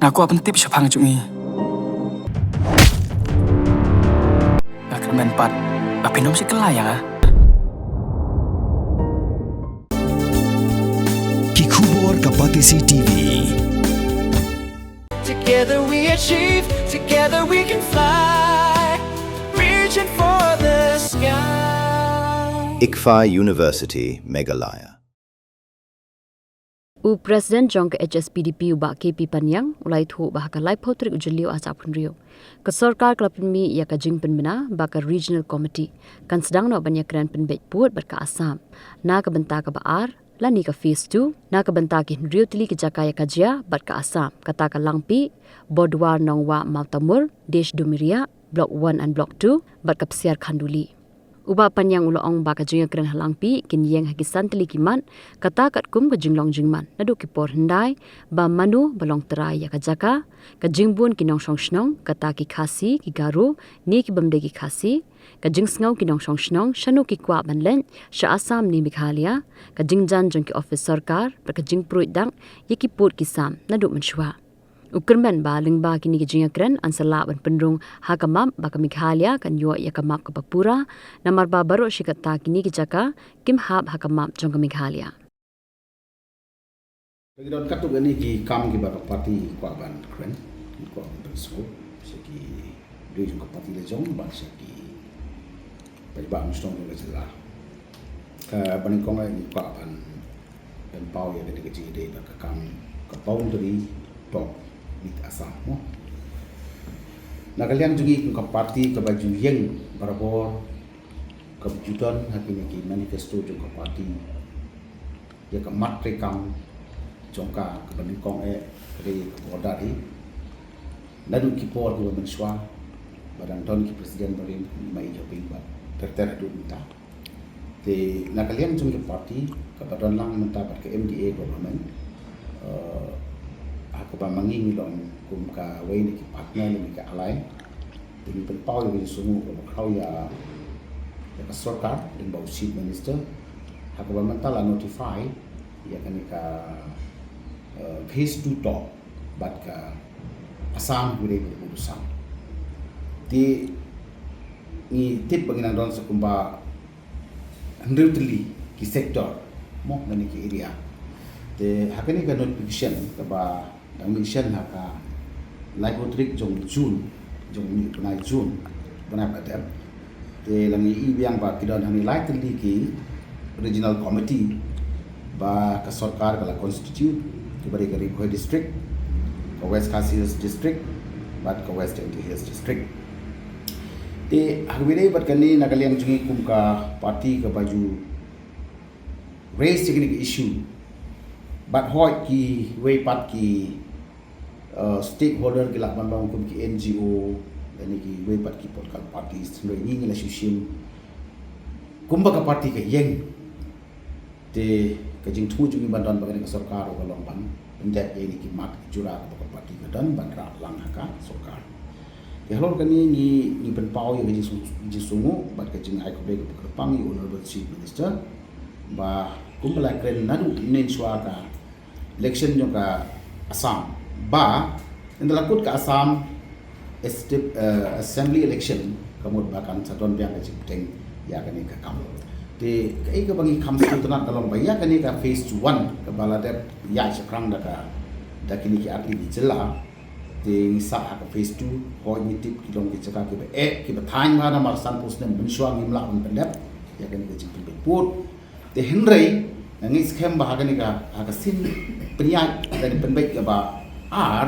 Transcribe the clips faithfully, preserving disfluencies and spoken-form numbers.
Nga kwah pyntip shaphang jong i. Nga kyrmen pat ba phin ym shim kylla ïa nga. Ki khubor ka Batesi T V. Together we achieve, together we can fly, reaching for the sky. ICFAI University, Meghalaya. U President jong ka H S P D P u Bah K P Panyang u la ïathuh ba ha ka laiphew tarik u Jylliew arhajar arphew hynriew ka sorkar ka la pynmih ïa ka jingpynbna ba ka Regional Committee kan sdang noh ban ïakren pynbeit pud bad ka Assam na ka bynta kaba ar lane ka Phase two na ka bynta ki hynriew tylli ki jaka ïakajia bad ka Assam, kata ka Langpih, Borduar Nongwah Mawtamur, Desh Doomreah, Block one and Block two bad ka Psiar Khanduli. U Bah Panyang u la ong ba ka jingïakren ha Langpih kin ïeng ha ki san tylli ki mat, kata katkum ka jinglong jingman naduh ki por hyndai ba mano ba long trai ïa ka jaka, ka jingbun ki nongshong shnong, kata ki Khasi, ki Garo ne ki bym dei ki Khasi, ka jingsngew ki nongshong shnong shano ki kwah ban leit, sha Assam ne Meghalaya, ka jingjan jong ki ophis sorkar bad ka jingpruid dak ïa ki pud ki sam naduh mynshuwa. U kyrmen ba lyngba kine ki jingïakren yn sa lah ban pynrung ha ka map ba ka Meghalaya kan ïoh ïa ka map kaba pura, namar ba baroh shi katta kine ki jaka kim hap ha ka map jong ka Meghalaya. Ki don katto katne ki kam kiba ka party kwah ban kren, ki kwah ban pynsngew sha ki briew jong ka party la jong bad sha ki paidbah nongshong jong ka jylla. Kaba nyngkong ngi kwah ban pynpaw ïa kane ka jingïadei bad ka kam ka boundary talk with Assam, mo. Na ka liang jong ngi kum ka party kaba ju ïeng barabor, kaba ju don ha kine ki manifesto jong ka party ïa ka mat treikam jong ka, kaba nyngkong eh ka dei ka border hi. Naduh ki por kiba mynshuwa ba dang don ki president barim kum i Maijopiñ bad ter ter haduh mynta. Te na ka liang jong ka party kaba don lang mynta bad ka M D A government, eh, ha kaba ma ngi ngi long kum kawei na ki partner ne ki ally, te ngi pynpaw ïa ka jingsngewnguh kaba khraw ïa, ïa ka sorkar lyngba u Chief Minister ha kaba mynta la notify ïa kane ka, eh, phase two talk bad ka Assam, kaba dei bad ka Assam. Te ngi tip ba ngi nang don sa kumba hynriew tylli ki sector, mo, lane ki area. Te ha kane ka notification kaba dang mention ha ka laiphew tarik jong June, jong une u bnai June, bnai ba dep. Te la ngi i biang ba ki don hangne lai tylli ki regional committee ba ka sorkar ka la constitute, kiba dei ka Ri Bhoi District, ka West Khasi Hills District bad ka West Jaintia Hills District. Te ha kaba ïadei bad kane, na ka liang jong ngi kum ka party kaba ju raise ïa kine ki issue bad hooid kiwei pat ki, uh, stakeholder ki lah ban long kum ki N G O lane kiwei pat ki political parties, hynrei ngi ngi la shu shim kumba ka party ka ïeng. Te ka jingthmu jong ngi ban don bad kane ka sorkar ruh ka long ban pyndep ïa kine ki mat ki jura kaba ka party ka don ban rah lang ha ka sorkar. Te halor kane ngi, ngi pynpaw ïa ka jingsngew, jingsngewnguh bad ka jingai khublei kaba kyrpang ïa u Honorable Chief Minister ba kumba la kren naduh mynshwa ka election jong ka Assam, ba ynda la kut ka Assam Assembly election, ka mut ba kan sa don biang ka jingpyrshang ïa kane ka kam. Te kaei kaba ngi kham sngewtynnat ka long ba ïa kane ka phase one kaba la dep ïaid shaphrang da ka, da kine ki artylli ki jylla. Te ngi sah ha ka phase two, hooid ngi tip ki long ki jaka kiba eh, kiba thaiñ bha namar sanphew snem mynshwa ngim lah ban pyndep ïa kane ka jingpynbeit pud. Te hynrei nga ngeit skhem ba ha kane ka, ha ka sien pynïaid lane pynbeit kaba ar,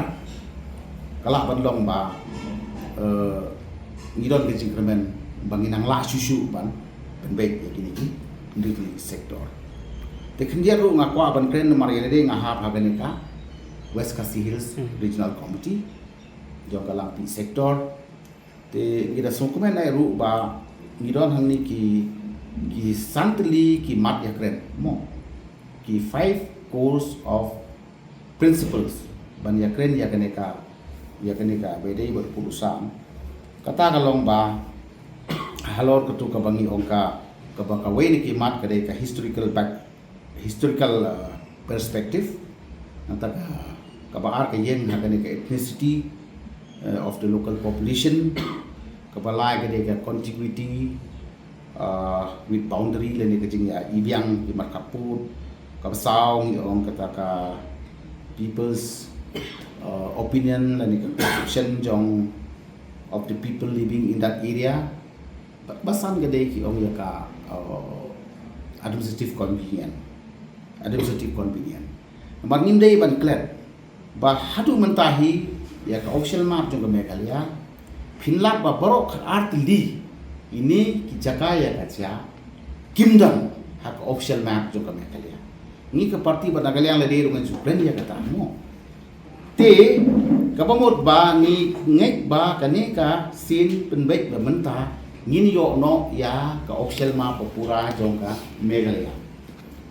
ka lah ban long ba, eh, ngi don ka jingkyrmen ba ngi nang lah shuh shuh ban pynbeit ïa kine ki, kine ki sector. Te khyndiat ruh nga kwah ban kren namar ïa lade nga hap ha kane ka West Khasi Hills Regional Committee jong ka Langpih sector. Te ngi da sngewkmen ai ruh ba ngi don hangne ki, ki san tylli ki mat ïakren, mo, ki five cores of principles ban ïakren ïa kane ka, ïa kane kaba dei bad u pud u sam. Kata ka long ba halor katu kaba ngi ong ka, kaba kawei na ki mat ka dei ka historical back, historical, uh, perspective. Nangta ka, Kaba ar ka ïeng ha kane ka ethnicity, eh, of the local population. Kaba lai ka dei ka contiguity, ah, with boundary lane ka jingïa ibiang ki markapud. Kaba saw ngi ong kata ka people's, ah, opinion lane ka perception jong of the people living in that area. Ba, ba san ka dei ki ong ïa ka, ah, administrative convenience. Administrative convenience. Namar ngim dei ban klet ba haduh mynta hi ïa ka official map jong ka Meghalaya, phin lap ba baroh ka artylli ine ki jaka ïa ka jia kim don ha ka official map jong ka Meghalaya. Ngi ka party ba Nagaland la dei ruh ngan ju kren ïa kata mo. Te kaba mut ba ngi ngeit ba kane ka sien pynbeit ba mynta ngin ïoh noh ïa ka official map ba pura jong ka Meghalaya.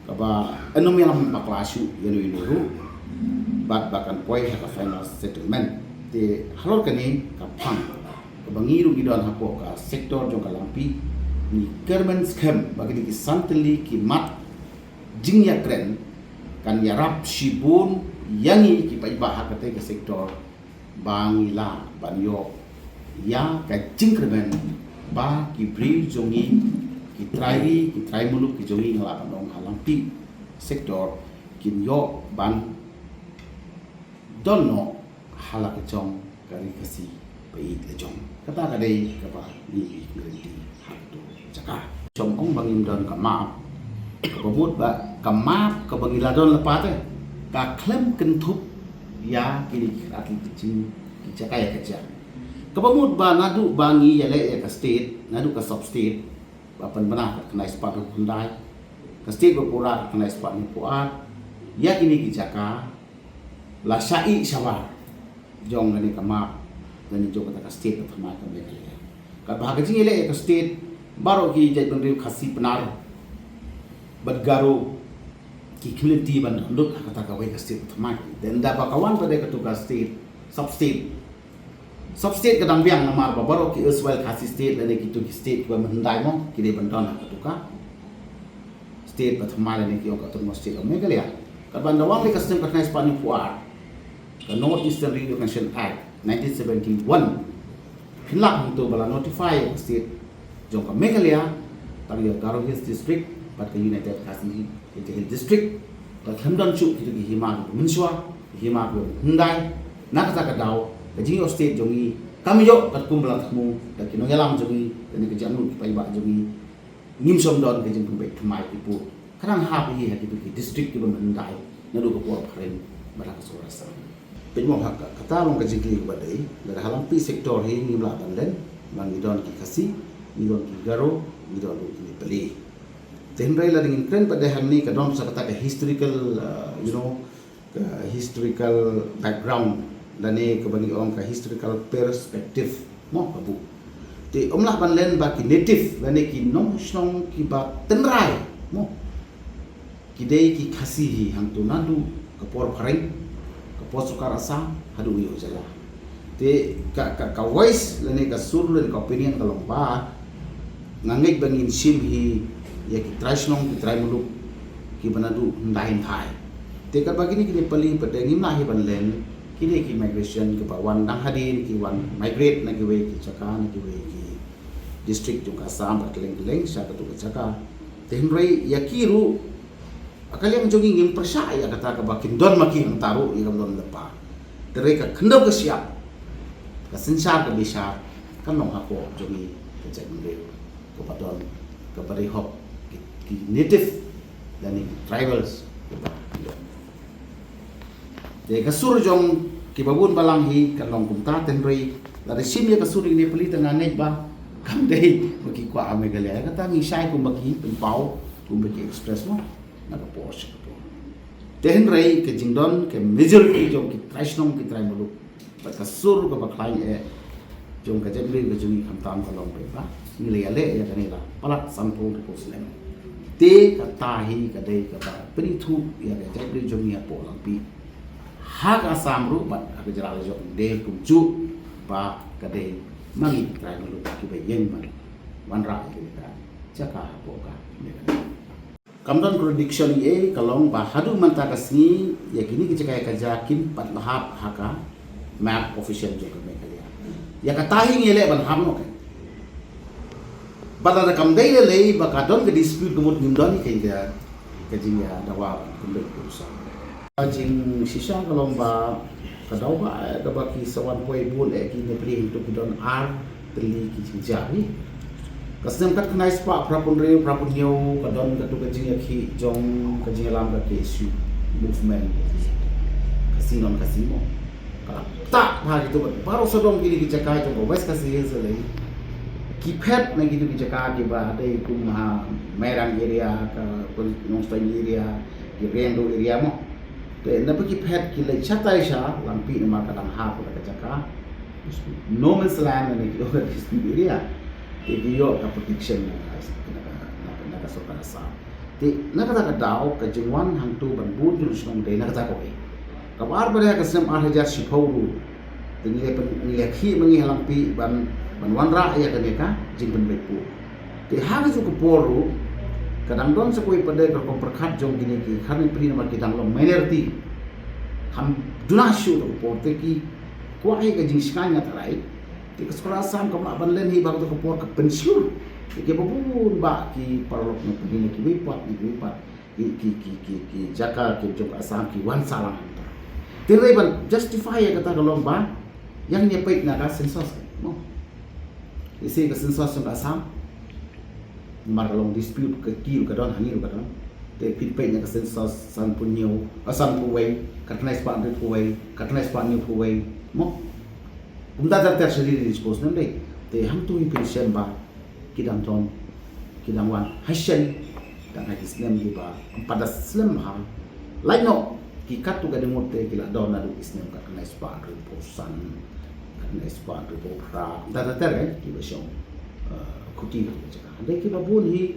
Kaba ynnym ïalam bakla shuh ïa no ïa no ruh bad ba kan poi ha ka final settlement. Te halor kane ka phang kaba ngi ruh ngi don hapoh ka sector jong ka Langpih, ngi kyrmen skhem ba kine ki san tylli ki mat jingïakren kan ïarap shibun ïa ngi ki paidbah ha katei ka sector ba ngi lah ban ïoh ïa ka jingkyrmen ba ki briew jong ngi, ki trai ri, ki trai muluk ki jong ngi, nga lah ban ong ha Langpih sector, kin ïoh ban don noh ha la ka jong ka Ri Khasi ba ïeit la jong. Kata ka dei kaba ngi guarantee ha kato ka jaka. Jong ong ba ngim don ka map, kaba mut ba ka map kaba ngi la don lypa te ka khlem kynthup ïa kine ki khatar ki jing ki jaka ïa ka jia. Kaba mut ba naduh ba ngi ïaleh ïa ka state, naduh ka sub state ba pynbna ka khyndai spah hynriew khyndai, ka state ba pura ka khyndai spah hynriewphew ar, ïa kine ki jaka la shah ïeh shabar jong kane ka map, kane jong kata ka state ka thymmai ka Meghalaya. Katba ha ka jingïaleh ïa ka state, baroh ki jaitbynriew Khasi, Pnar bad Garo ki khlem lynti ban don lut ha kata kawei ka state ka thymmai. Te ynda ba ka wan pat de kato ka state, sub state, sub state ka dang biang namar ba baroh ki erstwhile Khasi state lane kito ki state kiba mynhyndai mo ki dei ban don ha kato ka state ba thymmai lane ki ong ka Autonomous State of Meghalaya. Katba ynda wan leh ka snem ka khyndai spah hynñiewphew ar, ka North Eastern Reorganisation Act nineteen seventy-one, pynlap hangto ba la notify ka state jong ka Meghalaya tang ïa Garo Hills District bad ka United Khasi Jaintia Hills District. Ka khlem don shuh kito ki hima kiba mynshuwa, ki hima kiba mynhyndai. Na kata ka daw ka jingïoh state jong ngi kam ïoh katkum ba la thmu da ki nongïalam jong ngi, da ki jingmut ki paidbah jong ngi. Ngim shym don ka jingpynbeit thymmai ki pud. Ka dang hap hi ha kito ki district kiba mynhyndai naduh ka por phareng bad ha ka sor Assam. Peit mo ha ka, kata long ka jingkylli kaba dei, lada ha Langpih sector hi ngim lah ban len, ba ngi don ki Khasi, ngi don ki Garo, ngi don ruh ki Nepali. Te hynrei lada ngin kren pat de hangne ka don sa kata ka historical, uh, you know, ka historical background lane kaba ngi ong ka historical perspective mo ka buh. Te ym lah ban len ba ki native lane ki nongshnong kiba tynrai mo ki dei ki Khasi hi hangto naduh ka por phareng, ka por sorkar Assam haduh ïa u jylla. Te ka, ka, ka voice lane ka sur lane ka opinion ka long ba nga ngeit ba ngin shim hi ïa ki trai shnong ki trai muluk kiba naduh hyndai hynthai. Te katba kine ki Nepali pat de ngim lah hi ban len, kine ki migration kiba wan dang hadien ki wan migrate na kiwei ki jaka na kiwei ki district jong ka Assam bad kylleng kylleng sha kato ka jaka. Te hynrei ïa ki ruh ha ka liang jong ngi ngim pyrshah ïa kata kaba kin don ma ki hangta ruh ïa kaba don lypa. Te hynrei ka khyndew ka shyiap, ka synshar ka bishar kan long hapoh jong ngi ka jaitbynriew kaba don, kaba dei hok ki, ki native lane ki tribals kiba don. Te ka sur jong kiba bun balang hi kan long kumta, te hynrei lada shim ïa ka sur jong ki Nepali te nga ngeit ba kam dei ba ki kwah ha Meghalaya. Kata ngi shai kumba ki pynpaw, kumba ki express mo na ka por sha ka por. Te hynrei ka jingdon ka majority jong ki trai shnong ki trai muluk bad ka sur kaba khlaiñ eh jong ka jaitbynriew ka jong ngi khamtam ka long ba ngi la ïaleh ïa kane la palat sanphew hynriewphew snem. Te kata hi ka dei kaba pynithuh ïa ka jaitbynriew jong ngi hapoh Langpih, ha ka Assam ruh bad ha ka jylla la jong de kumjuh ba ka dei ma ngi ki trai muluk kiba ïeng ban wanrah ïa kane ka jaka hapoh ka Meghalaya. Kam don contradiction ei, ka long ba haduh mynta ka sngi ïa kine ki jaka ïakajia kim pat la hap ha ka map official jong ka Meghalaya. Ïa kata hi ngi leh ban hap noh ka. Bad lada kam dei lei lei ba ka don ka dispute ka mut ngim don hi ka, ka jingïadawa ban pynbeit pynsan. Ka jingshisha ka long ba ka daw ba, eh, kaba ki sa wan poi bun eh ki Nepali hangto ki don ar tylli ki jingjia hi. Ka snem khatkhyndai spah phraphew hynriew phraphew hynñiew ka don katu ka jingïakhih jong ka jingïalam ka K S U movement. Khasi non Khasi mo. Ka la ktah bha kito bad baroh sawdong kine ki jaka jong ka West Khasi Hills lei. Ki phet na kito ki jaka kiba dei kum ha Mairang area, ka Nongstoiñ area, ki Riangdo area mo. Te na ba ki phet ki leit shatai sha Langpih namar ka dang hap ka jaka no man's land ne ki ong ka dispute area. Te ki ïoh ka protection na ka, na ka, na ka, na ka sorkar Assam. Te na kata ka daw ka jingwan hangto ban bun jong shnong dei na kata kawei. Kaba ar ba dei ka snem ar hajar shiphew ruh. Te ngi leh pyn-, ngi leh khih ma ngi ha Langpih ban, ban wanrah ïa kane ka jingpynbeit pud. Te ha kajuh ka por ruh ka dang don sa kawei pat de ka rukom pyrkhat jong kine ki Khar Nepali namar ki dang long minority. Ham duna shuh ka por te ki kwah hi ka jingshngaiñ nga tharai. Te ka sorkar Assam kam lah ban len hi ba ka por ka pynshlur. Te kiba bun ba ki paralok Nepali na kiwei pat na kiwei pat ki, ki, ki, ki, ki jaka ki jong ka Assam ki wan sah lang hangta. Te hynrei ban justify ïa kata ka long ba ïa ngin ïa peit na ka census mo. Ïa se ka census jong ka Assam. Namar ka long dispute ka kiew ka don ha ngi ruh ka don. Te phi peit na ka census sanphew hynñiew, ah, sanphew wei, khatkhyndai spah hynriewphew wei, khatkhyndai spah hynñiewphew wei mo. Kumta ter ter sha ri ri suppose nam dei. Te hangto hi phin shem ba ki dang don, ki dang wan ha shen, dang ha ki snem kiba ym pat da slem bha. Lait noh ki katto katne ngut te ki la don naduh ki snem khatkhyndai spah hynriewphew san, khatkhyndai spah hynriewphew phra, kumta ter ter eh kiba shong, eh, khuti ka jaka. Hynrei kiba bun hi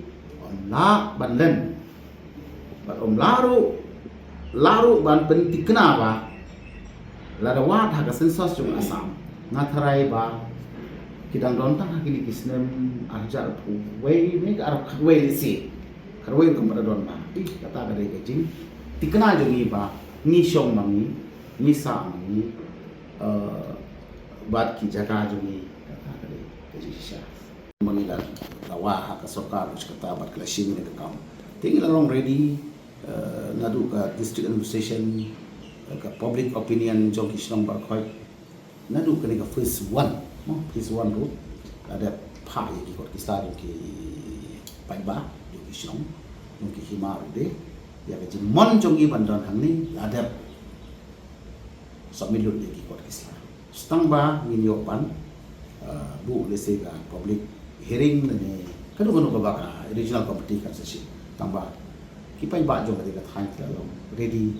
ym lah ban len. Bad ym lah ruh, lah ruh ban pynthikna ba lada wad ha ka census jong Assam nga tharai ba ki dang don tang ha kine ki snem ar hajar arphew wei ne ka ar khatwei lehse. Khatwei ruh kam pat da don ba. Ih, kata ka dei ka jingthikna jong ngi ba ngi shong ma ngi, ngi sah ma ngi, eh, bad ki jaka jong ngi, kata ka dei ka jingshisha. Ma ngi la dawa ha ka sorkar ruh shi katta bad ka la shim ïa ka kam. Te ngi la long ready, eh, naduh ka district administration, eh, ka public opinion jong ki shnong baroh khoit. Naduh kane ka phase one, no, phase one ruh la dep phah ïa ki kot ki sla jong ki paidbah, jong ki shnong, jong ki hima ruh de. Ïa ka jingmon jong ngi ban don hangne la dep submit lut ïa ki kot ki sla. Tang ba ngin ïoh ban, uh, buh lehse ka public hearing lane kano kano kaba ka regional committee kan sa shim. Tang ba ki paidbah jong kane ka thaiñ ki la long ready,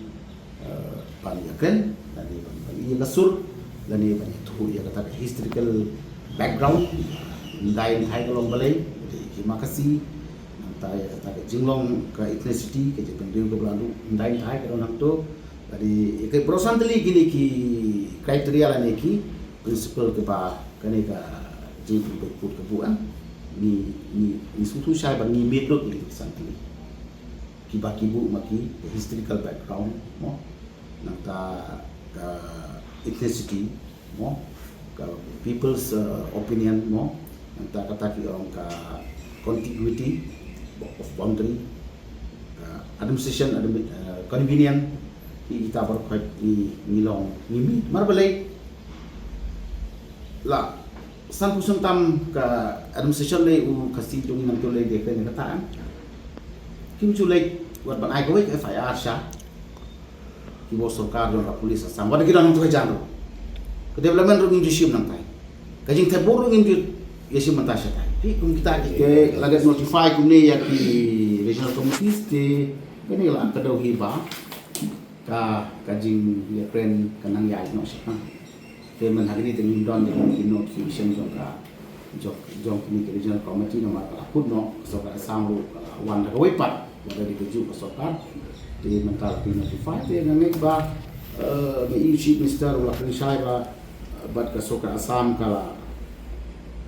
uh, ban ïakren lane ban, ban ïa ka sur lane ban ïathuh ïa kata ka historical background. Ym dei ym thai ka long balei, dei ki Khasi, nangta ïa kata ka jinglong ka ethnicity, ka jingpynriew kaba la duh, ym dei ym thai ka don hangto. Lane ïa ka baroh san tylli kine ki criteria lane ki principle kiba kane ka jingpynbeit pud ka buh, ah. Ngi, ngi, ngi sngewthuh shai ba ngi miet lut ïa ki san tylli. Kiba ki buh ma ki historical background mo. Nangta ka ethnicity mo, ka people's, uh, opinion mo, nangta kata ki ong ka contiguity of boundary, ka administration, admi-, uh, convenient, ki kita baroh khoit ngi, ngi long, ngi miet. Namar balei la sanphew snem tam ka administration lei u Khasi jong ngi nangta lei de kane kata, em. Kim ju leit wat ban ai kawei ka F I R sha ki bor sorkar jong ka police Assam. Wat ki don nangta ka jam ruh. Ka development ruh ngim ju shim nangtai. Ka jingthep bor ruh ngim ju ïa shim mynta shatai. Phi kum kita ki, ke la get notify kumne ïa ki regional committees te kane la ka dei hi ba ka, ka jingïakren ka nang ïaid noh shatai. Te mynta hangne te ngim don ïa ki notification jong ka, jong, jong kine ki regional committee namar ka la kut noh ka sorkar Assam ruh ka la wan da kawei pat, wan da dei kajuh ka sorkar. Te mynta la phi notify te nga ngeit ba, eh, nga ïohi u Chief Minister u la pynshai ba, eh, bad ka sorkar Assam ka la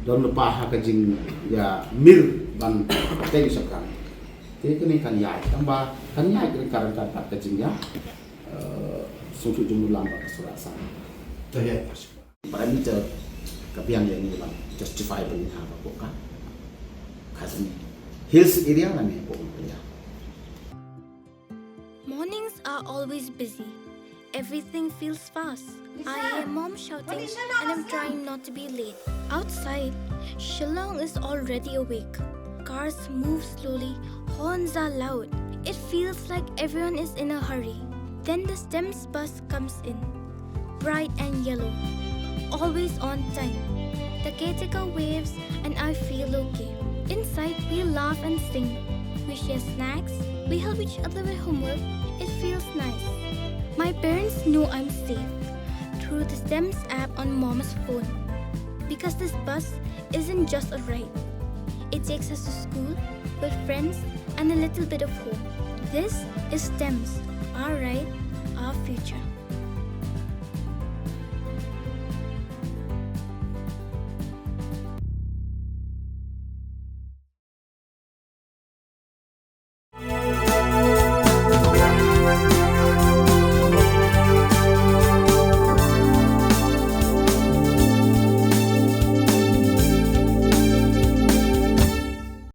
don lypa ha ka jingïamir ban teng sorkar. Te kane kan ïaid, tang ba kan ïaid ryngkat ryngkat bad ka jingïa, eh, sngewthuh jingmulam bad ka surok san. Te ïaid. Para ni te ka biang ïa ni lam justifiable ni ha ka ko ka. Ka sini hills area la ni ko ka ïa. Mornings are always busy. Everything feels fast. I hear mom shouting and I'm trying not to be late. Outside, Shillong is already awake. Cars move slowly, horns are loud. It feels like everyone is in a hurry. Then the STEMS bus comes in. Bright and yellow. Always on time. The caretaker waves and I feel okay. Inside, we laugh and sing. We share snacks. We help each other with homework. It feels nice. My parents know I'm safe through the STEMS app on mom's phone. Because this bus isn't just a ride, it takes us to school, with friends, and a little bit of home. This is STEMS, our ride, our future.